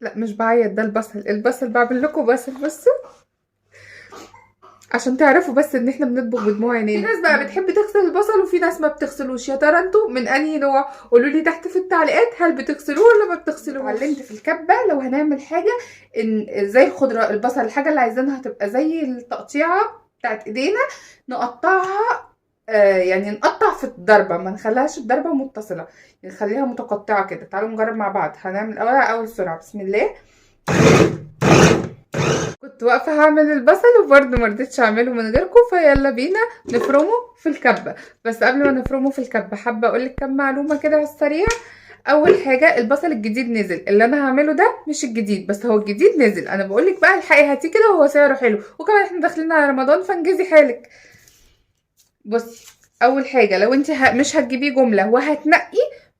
لا مش بعيط، ده البصل، البصل بعمل لكم بصل. بصوا عشان تعرفوا بس ان احنا بنطبخ بدموع عينينا. في ناس بقى بتحب تغسل البصل وفي ناس ما بتغسلوش، يا ترى انتوا من انهي نوع؟ قولوا لي تحت في التعليقات، هل بتغسلوه ولا ما بتغسلوهوش؟ اتعلمت في الكبه لو هنعمل حاجة ان زي الخضرة البصل، الحاجة اللي عايزينها تبقى زي التقطيعه بتاعت ايدينا نقطعها، يعني نقطع في الضربة، ما نخليهاش الضربة متصلة، نخليها متقطعه كده. تعالوا نجرب مع بعض. هنعمل اول سرعة، بسم الله. كنت واقفة هعمل البصل وبرده ما رضيتش اعمله من غيركم، فيلا بينا نفرمه في الكبه. بس قبل ما نفرمه في الكبه حابة اقول لك كام معلومة كده على السريع. اول حاجة البصل الجديد نزل، اللي انا هعمله ده مش الجديد، بس هو الجديد نزل. انا بقول لك بقى الحقي هاتيه كده وهو سعره حلو، وكمان احنا داخلين على رمضان فانجزي حالك. بصي اول حاجة لو انت مش هتجيبيه جملة وهتنقي،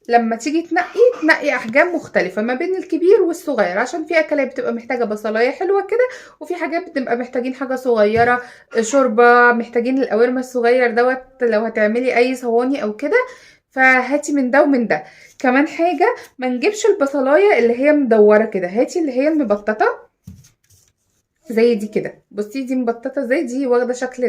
لما تيجي تنقي تنقي احجام مختلفة ما بين الكبير والصغير، عشان في اكلات بتبقى محتاجه بصلايه حلوة كده، وفي حاجات بتبقى محتاجين حاجة صغيرة، شوربة محتاجين القوارمه الصغير دوت لو هتعملي اي صواني او كده، فهاتي من ده ومن ده. كمان حاجة ما نجيبش البصلايه اللي هي مدورة كده، هاتي اللي هي المبططه زي دي كده. بصي دي مبططه زي دي، واخده شكل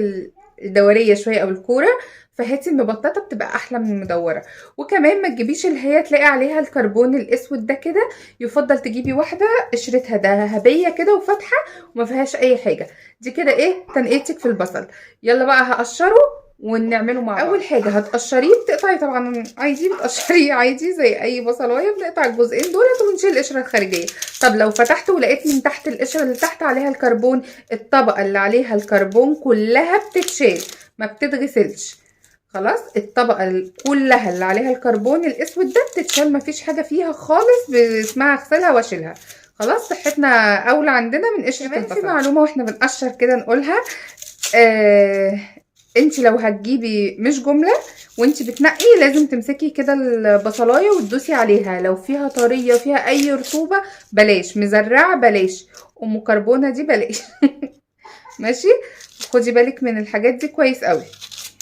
الدورية شوية او الكورة، فهاتي المبططه بتبقى احلى من المدوره. وكمان ما تجيبيش اللي هي تلاقي عليها الكربون الاسود ده كده، يفضل تجيبي واحدة قشرتها ذهبية كده وفاتحه وما فيهاش اي حاجة. دي كده ايه تنقيتك في البصل. يلا بقى هقشره ونعمله مع بعض. اول حاجة هتقشريه، بتقطعي طبعا عادي، بتقشريه عادي زي اي بصلايه، بنقطع الجزئين دولت ونشيل القشرة الخارجية. طب لو فتحت ولقيت من تحت القشرة اللي تحت عليها الكربون، الطبقة اللي عليها الكربون كلها بتتشال ما بتتغسلش. خلاص الطبقة كلها اللي عليها الكربون الاسود ده بتتشال، ما فيش حاجة فيها خالص اسمها اغسلها واشيلها. خلاص صحتنا اولى عندنا من قشرة البصل. في معلومة واحنا بنقشر كده نقولها، انت لو هتجيبي مش جملة وانت بتنقي لازم تمسكي كده البصلايه وتدوسي عليها، لو فيها طرية فيها اي رطوبة بلاش، مزرعة بلاش، ام كربونه دي بلاش. ماشي، خدي بالك من الحاجات دي كويس قوي.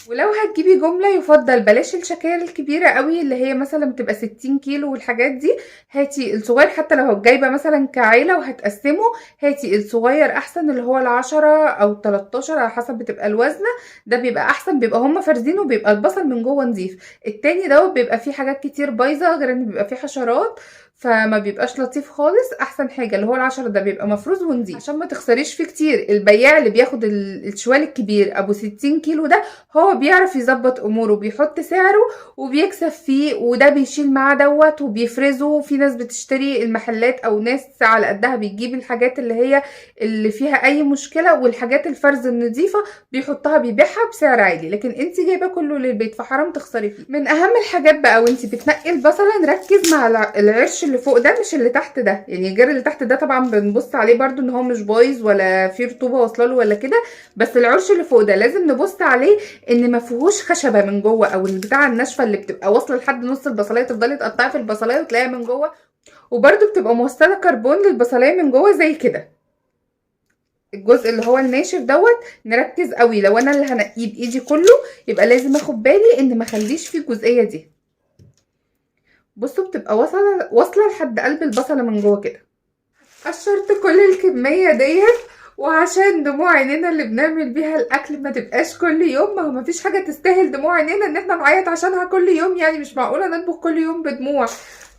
ولو هتجيبي جملة يفضل بلاش الشكاير الكبيرة قوي اللي هي مثلا بتبقى 60 كيلو والحاجات دي، هاتي الصغير. حتى لو جايبه مثلا كعيله وهتقسمه هاتي الصغير احسن، اللي هو 10 او 13 على حسب بتبقى الوزنه، ده بيبقى احسن، بيبقى هم فرزينه وبيبقى البصل من جوه نظيف. التاني دوت بيبقى فيه حاجات كتير بايظة، غير ان بيبقى فيه حشرات، فما بيبقاش لطيف خالص. احسن حاجة اللي هو 10 ده بيبقى مفروز ونظيف عشان ما تخسريش فيه كتير. البياع اللي بياخد الشوال الكبير ابو 60 كيلو ده هو بيعرف يظبط اموره، بيحط سعره وبيكسب فيه، وده بيشيل معاه دوت وبيفرزه. في ناس بتشتري المحلات او ناس على قدها بتجيب الحاجات اللي هي اللي فيها اي مشكلة، والحاجات الفرز النظيفة بيحطها بيبيعها بسعر عالي، لكن انت جايبه كله للبيت فحرام تخسري فيه. من اهم الحاجات بقى وانت بتنقي البصله نركز مع العرش اللي فوق ده مش اللي تحت ده، يعني غير اللي تحت ده طبعا بنبص عليه برده ان هو مش بايظ ولا فيه رطوبة واصله له ولا كده، بس العرش اللي فوق ده لازم نبص عليه ان ما فيهوش خشبه من جوه، او البتاعه الناشفه اللي بتبقى واصله لحد نص البصلايه، تفضلي تقطعي في البصلايه وتلاقيها من جوه، وبرده بتبقى موصله كربون للبصلايه من جوه زي كده. الجزء اللي هو الناشف دوت نركز قوي، لو انا اللي هنقيه بايدي كله يبقى لازم اخد بالي ان ما اخليش فيه الجزئية دي. بصوا بتبقى واصله لحد قلب البصله من جوه كده. قشرت كل الكمية ديت، وعشان دموع عينينا اللي بنعمل بيها الاكل ما تبقاش كل يوم، ما هو ما فيش حاجة تستاهل دموع عينينا ان احنا نعيط عشانها كل يوم، يعني مش معقولة نطبخ كل يوم بدموع،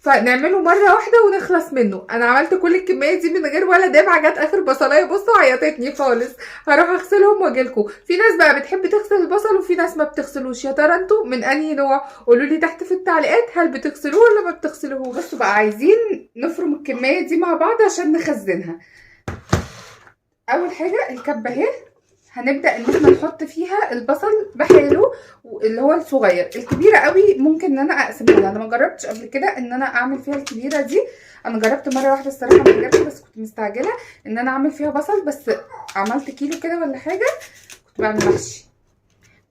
فنعمله مرة واحدة ونخلص منه. انا عملت كل الكمية دي من غير ولا دمعه، جت اخر بصلايه بصوا عيطتني خالص. هروح اغسلهم واجيلكم. في ناس بقى بتحب تغسل البصل وفي ناس ما بتغسلوش، يا ترى انتوا من انهي نوع؟ قولوا لي تحت في التعليقات، هل بتغسلوه ولا ما بتغسلوهوش؟ بصوا بقى عايزين نفرم الكمية دي مع بعض عشان نخزنها. اول حاجة الكبه اهي، هنبدا ان احنا نحط فيها البصل بحاله اللي هو الصغير. الكبيرة قوي ممكن ان انا اقسمها، انا ما جربتش قبل كده ان انا اعمل فيها الكبيرة دي، انا جربت مرة واحدة الصراحة ما جربتش، بس كنت مستعجلة ان انا اعمل فيها بصل، بس عملت كيلو كده ولا حاجة، كنت بعمل محشي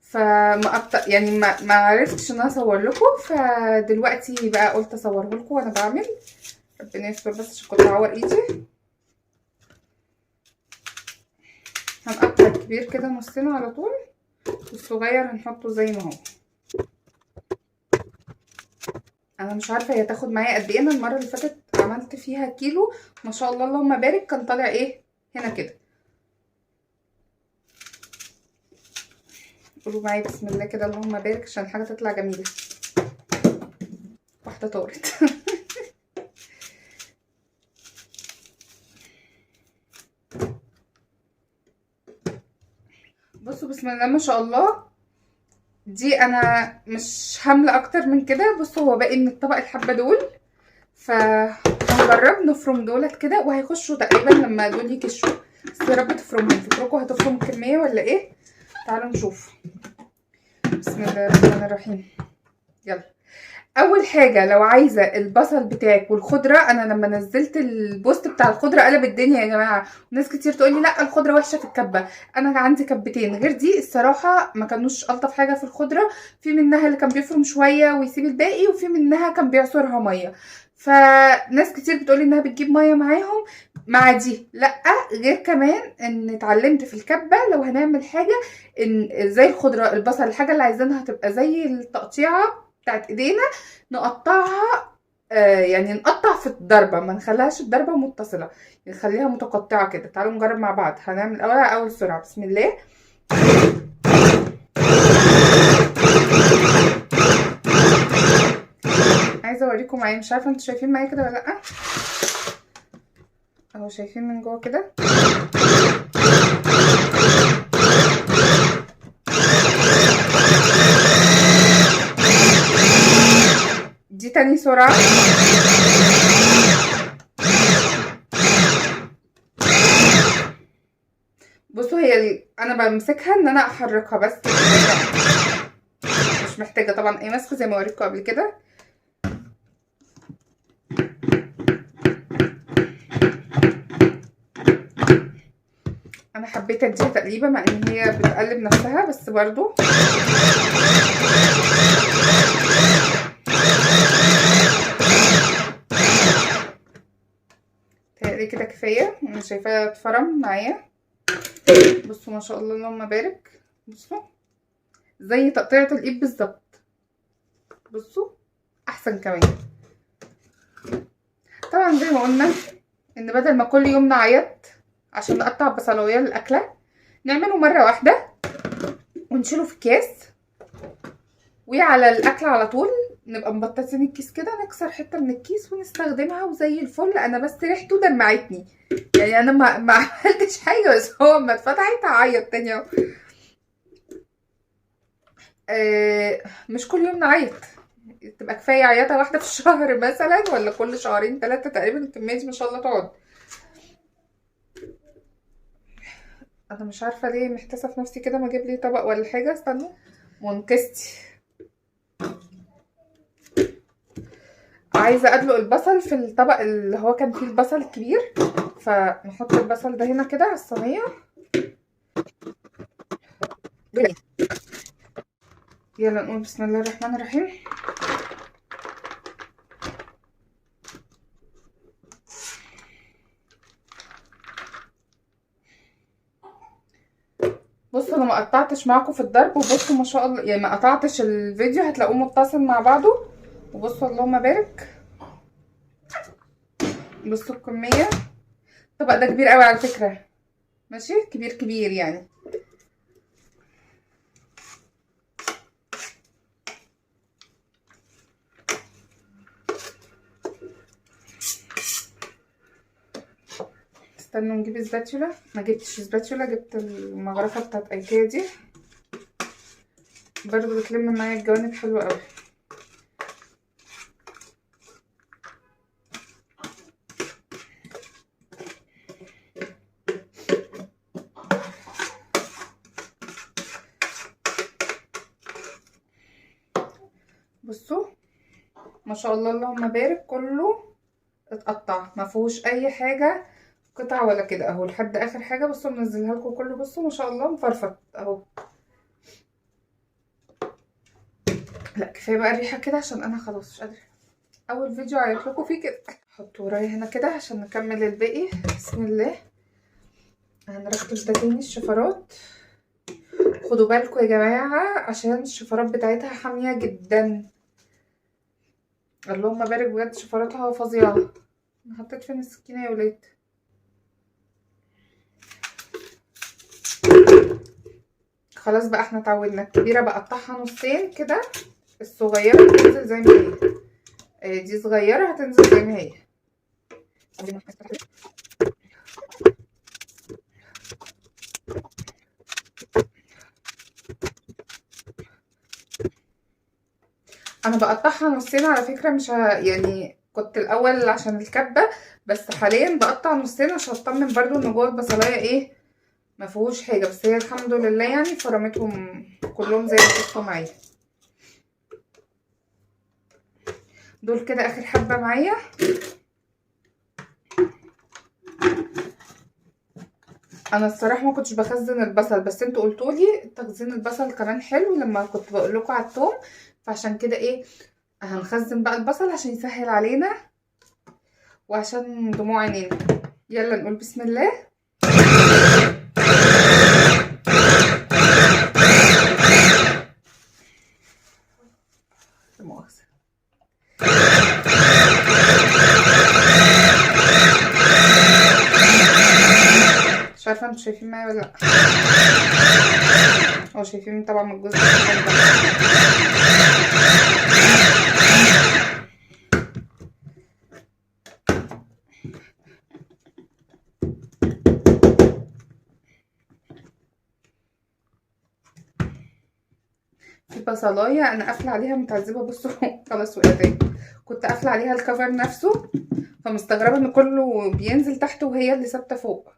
فما يعني ما عرفتش ان انا اصور لكم، فدلوقتي بقى قلت اصوره لكم وانا بعمل. ربنا يستر بس عشان كنت اعور ايدي. هنقطع الكبير كده نصين على طول، والصغير هنحطه زي ما هو. انا مش عارفه هي تاخد معايا قد ايه. انا المرة اللي فاتت عملت فيها كيلو ما شاء الله اللهم بارك، كان طالع ايه هنا كده. قولوا معايا بسم الله كده اللهم بارك عشان الحاجة تطلع جميلة. واحدة طارت. بصوا بسم الله ما شاء الله، دي انا مش هامله اكتر من كده. بصوا هو باقي من الطبق الحبة دول، فهنجرب نفرم دولت كده، وهيخشوا تقريبا لما دول يكشوا. بس يا رب تفرمهم. فكركم هتفرم الكمية ولا ايه؟ تعالوا نشوف. بسم الله الرحمن الرحيم. يلا اول حاجة لو عايزه البصل بتاعك والخضره، انا لما نزلت ال post بتاع الخضرة قلب الدنيا يا جماعة، وناس كتير تقول لي لا الخضرة وحشة في الكبه. انا عندي كبتين غير دي الصراحة ما كانوش الطف حاجة في الخضرة، في منها اللي كان بيفرم شوية ويسيب الباقي، وفي منها كان بيعصرها مية. فناس كتير بتقولي انها بتجيب مية معاهم. مع دي لا، غير كمان ان اتعلمت في الكبه لو هنعمل حاجة ان زي الخضرة البصل، الحاجة اللي عايزينها تبقى زي التقطيعه بتاعت ايدينا نقطعها، يعني نقطع في الضربة، ما نخليهاش الضربة متصلة، نخليها متقطعه كده. تعالوا نجرب مع بعض. هنعمل اول سرعة. بسم الله. عايزه اوريكم معايا، مش عارفه انتوا شايفين معايا كده ولا لا. اهو شايفين من جوه كده. دي تاني سرعة. بصوا هي انا بمسكها ان انا احركها بس، مش محتاجة طبعا اي مسك زي ما وريتكم قبل كده. انا حبيت اديها تقليبة مع ان هي بتقلب نفسها، بس برضو تقريبا كده كفاية. انا شايفاها اتفرم معايا. بصوا ما شاء الله اللهم بارك. بصوا زي تقطيعه الايد بالظبط. بصوا احسن كمان. طبعا زي ما قلنا ان بدل ما كل يوم نعيط عشان نقطع بصلايه للاكله، نعمله مرة واحدة ونشيله في اكياس، وعلى الاكل على طول نبقى مبططين الكيس كده، نكسر حتة من الكيس ونستخدمها وزي الفل. انا بس ريحته دمعتني، يعني انا ما عملتش حاجة، بس هو اما اتفتحت هعيط تاني اهو. مش كل يوم نعيط، تبقى كفاية عياطه واحدة في الشهر مثلا، ولا كل شهرين 3 تقريبا. الكمية دي ما شاء الله تقعد. انا مش عارفه ليه محتاسه في نفسي كده، ما اجيب لي طبق ولا حاجة. استنوا منقذتي. عايزه ادلق البصل في الطبق اللي هو كان فيه البصل الكبير، فنحط البصل ده هنا كده على الصينية. يلا نقول بسم الله الرحمن الرحيم. بصوا انا ما قطعتش معاكم في الضرب، وبصوا ما شاء الله يعني ما قطعتش الفيديو، هتلاقوه متصل مع بعضه. وبصوا اللهم بارك. بصوا الكمية، الطبق ده كبير قوي على فكرة، ماشي كبير كبير يعني. استنوا نجيب spatula. ما جبتش spatula، جبت المغرفه بتاعت ايكيا دي، برضو بتلم معايا الجوانب حلوة قوي. بصوا ما شاء الله اللهم بارك، كله اتقطع ما فيهوش اي حاجة قطع ولا كده اهو لحد اخر حاجة. بصوا منزلها لكم كله. بصوا ما شاء الله مفرفط اهو. لا كفاية بقى الريحة كده عشان انا خلاص مش قادرة. اول فيديو عيط لكم فيه كده. حطوا ورايا هنا كده عشان نكمل الباقي. بسم الله. هنركب ده تاني الشفرات. خدوا بالكم يا جماعة عشان الشفرات بتاعتها حامية جدا. اللهم بارك بجد، شفرتها فظيعة. انا حطيت فين السكينة يا ولاد؟ خلاص بقى احنا اتعودنا. الكبيرة بقطعها نصين كده، الصغيرة هتنزل زي ما هي، دي صغيرة هتنزل زي ما هي. انا بقطعها نصين على فكرة، مش يعني كنت الاول عشان الكبه، بس حاليا بقطع نصين عشان اطمن برضو ان جوه البصلايه ايه ما فيهوش حاجة. بس هي الحمد لله يعني فرمتهم كلهم زي ما شفتوا معايا. دول كده اخر حبه معايا. انا الصراحة ما كنتش بخزن البصل، بس انتوا قلتولي تخزين البصل كمان حلو لما كنت بقول لكم على الثوم، فعشان كده ايه هنخزن بقى البصل عشان يسهل علينا وعشان دموع عينينا. يلا نقول بسم الله. لا مؤاخذة. مش عارفه انتوا شايفين معايا ولا لا. او شايفين طبعا من الجزء ده. في بصلايه انا قافله عليها متعذبه، بصوا خلاص وقعت، كنت قافله عليها الكفر نفسه، فمستغربه ان كله بينزل تحت وهي اللي ثابتة فوق.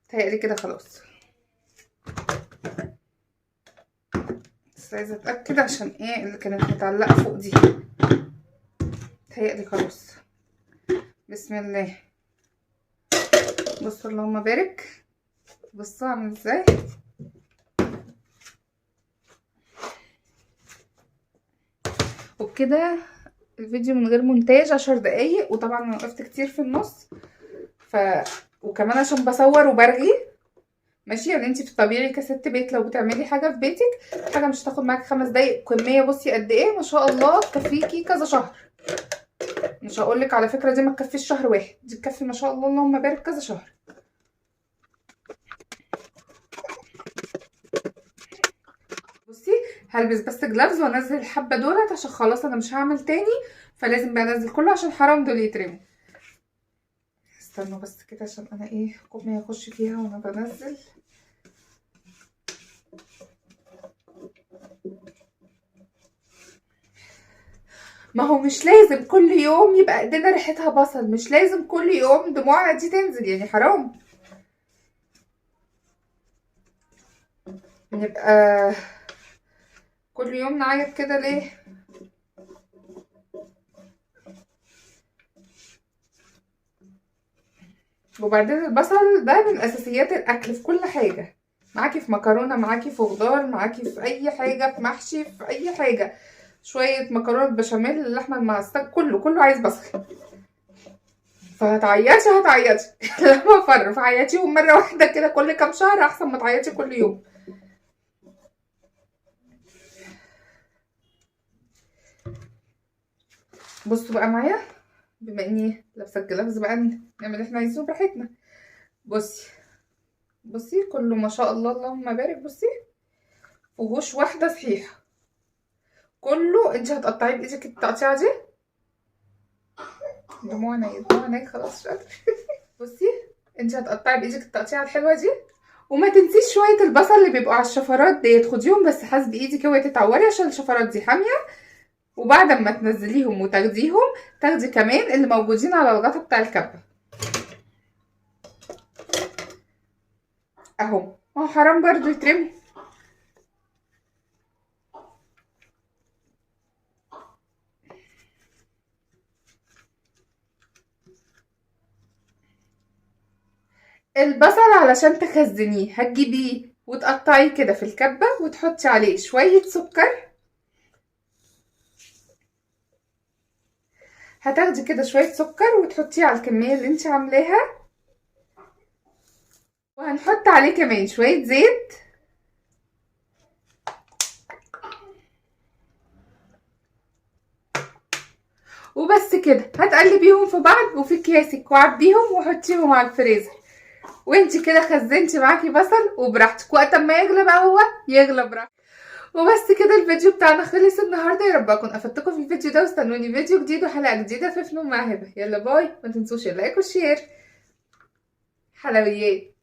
تهيألي كده خلاص، بس عايزه اتاكد عشان ايه اللي كانت متعلقه فوق دي. تهيألي خلاص. بسم الله. بصوا اللهم بارك، بصوا عامل ازاي. وبكده الفيديو من غير مونتاج 10 دقايق، وطبعا انا وقفت كتير في النص، وكمان عشان بصور وبرغي ماشي. يعني انتي في الطبيعي كست بيت لو بتعملي حاجة في بيتك، حاجة مش هتاخد معاك 5 دقايق، كمية بصي قد ايه ما شاء الله تكفيكي كذا شهر. مش هقولك على فكرة دي ما تكفيش شهر واحد، دي تكفي ما شاء الله اللهم بارك كذا شهر. بصي هلبس بس جلافز وانزل الحبة دولت عشان خلاص انا مش هعمل تاني، فلازم بقى انزل كله عشان حرام دول يترموا. استنوا بس كده عشان انا ايه كمية اخش فيها وانا بنزل. ما هو مش لازم كل يوم يبقى ايدينا ريحتها بصل، مش لازم كل يوم دموعنا دي تنزل، يعني حرام نبقى كل يوم نعيط كده ليه؟ وبعدين البصل ده من اساسيات الاكل في كل حاجة، معاكي في مكرونه، معاكي في خضار، معاكي في اي حاجة، في محشي، في اي حاجة، شوية مكرونه بشاميل، اللحمة المعصجه، كله عايز بصل. فهتعيطي هتعيطي لما فر، فعيطيهم مرة واحدة كده كل كام شهر احسن ما تعيطي كل يوم. بصوا بقى معايا، بما اني لابسه الجلافز بقى نعمل اللي احنا عايزينه براحتنا. بصي بصي كله ما شاء الله اللهم بارك. بصي فيهوش واحدة صحيحه، كله انت هتقطعيه بايدك التقطيعه دي. دموع عينيا دموع عينيا خلاص مش قادرة. بصي انت هتقطعي بايدك التقطيعه الحلوة دي، وما تنسيش شوية البصل اللي بيبقوا على الشفرات ديت، خديهم بس حاسبي ايدك اوعي تتعوري عشان الشفرات دي حامية. وبعد ما تنزليهم وتاخديهم تاخدي كمان اللي موجودين على الغطا بتاع الكبه اهو. ما هو حرام برضو يترموا. البصل علشان تخزنيه هتجيبيه وتقطعيه كده في الكبه وتحطي عليه شوية سكر. هتاخدي كده شوية سكر وتحطيه على الكمية اللي انت عاملاها، وهنحط عليه كمان شوية زيت. وبس كده هتقلبيهم في بعض وفي اكياسك وعبيهم وحطيهم على الفريزر، وانت كده خزنتي معاكي بصل وبراحتك، وقت ما يغلى بقى هو يغلى براحتك. وبس كده الفيديو بتاعنا خلص النهارده، يا رب اكون افدتكم في الفيديو ده، واستنوني فيديو جديد وحلقه جديدة في فنون مع هبه. يلا bye، ما تنسوش ال like وال share. حلويات.